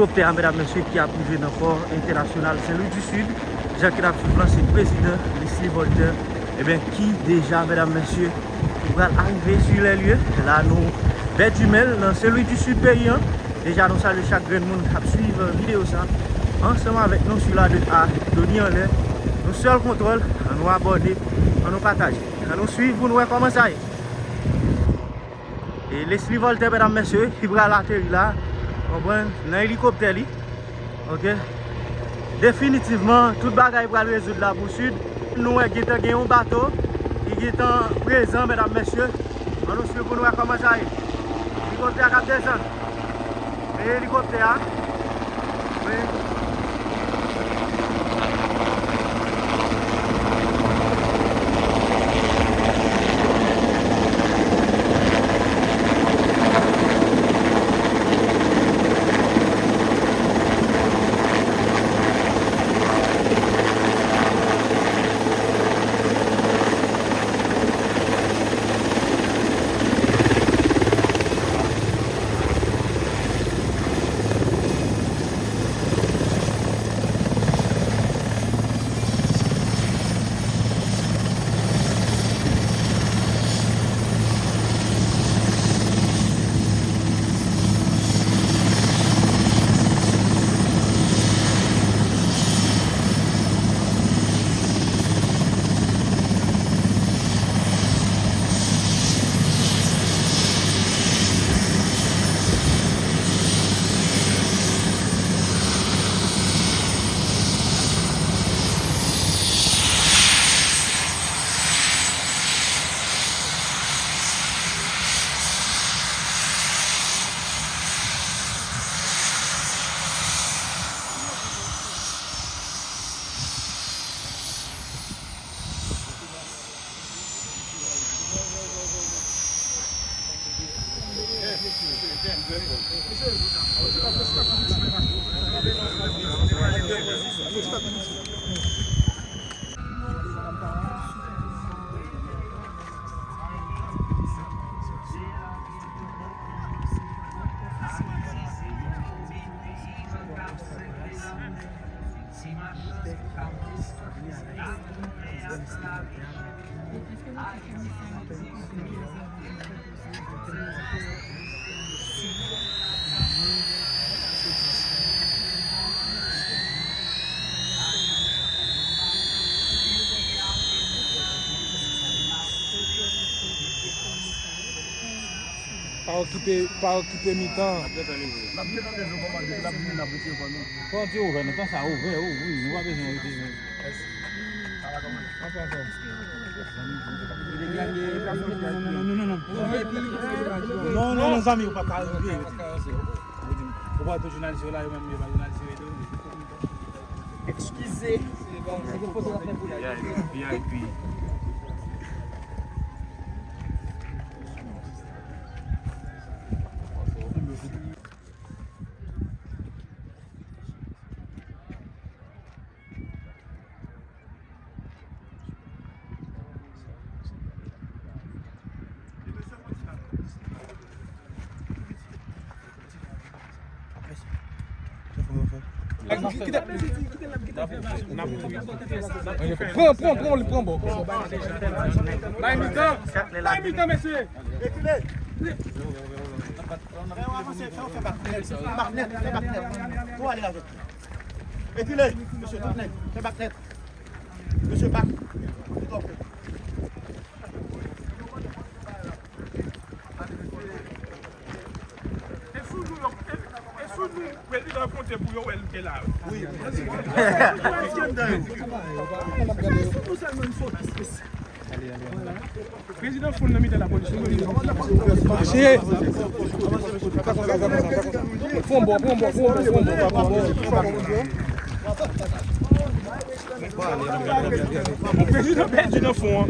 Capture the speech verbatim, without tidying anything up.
Elikoptè a, medam, mesye, ki ap rive nan pò entènasyonal Sen Lwi di Sid, jan ke n ap swiv lan, se prezidan Leslie Voltaire, ebyen, ki deja, medam, mesye, ki pral arive sur les lieux. La, nou Bèdimèl, nan Sen Lwi di Sid peyi an. Deja, nou salye chak grenn moun k ap swiv videyo sa ansanm avèk nou sou la de a, Doni anlè. Nou sèl kontwòl, ann nou abòne, ann nou pataje, ann nou swiv pou n wè kòman sa ye. E Leslie Voltaire, medam, mesye, ki pral ateri la, konprann, nan elikoptè li. Ok? Definitivman, tout bagay pral rezoud la pou Sid. Nou wè gentan gen yon bato ki gentan prezan, medam, mesye. Ann nou swiv pou n wè kòman sa ye. Elikoptè a k ap desann. Men elikoptè a. Wi. Pa okipe, pa okipe mitan. N ap gentan leve. N ap gentan leve kòmande, depi l ap vini, n ap retire kò nou. Pòt yo ouvè, nou panse a ouvè, wi, wi, nou pa bezwen retire. Anfòm, anfòm. Non, non, non, non, non. Non, non, non, zanmi, ou pa ka rive. Ou pa tout jounalis yo la, yo menm, yo pa jounalis yo tou. Eskize. V I P. Pran, pran, pran, pran bò. Bay mitan. Bay mitan, mesye. Fè yo avanse, fè yo fè bak nèt, fè bak nèt, fè bak nèt. Pou ale avèk. Rekile, mesye, tout nèg, fè bak nèt. Mesye, bak. Tout an fè. E sou nou, e, e sou nou, prezidan konte pou yo wè l te la. Wi. Prezidan foul nan mitan lapolis. Mache! Pran bò, pran bò, pran bò, pran bò, pran bò, pran bò. Prezidan pèdi nan fon an.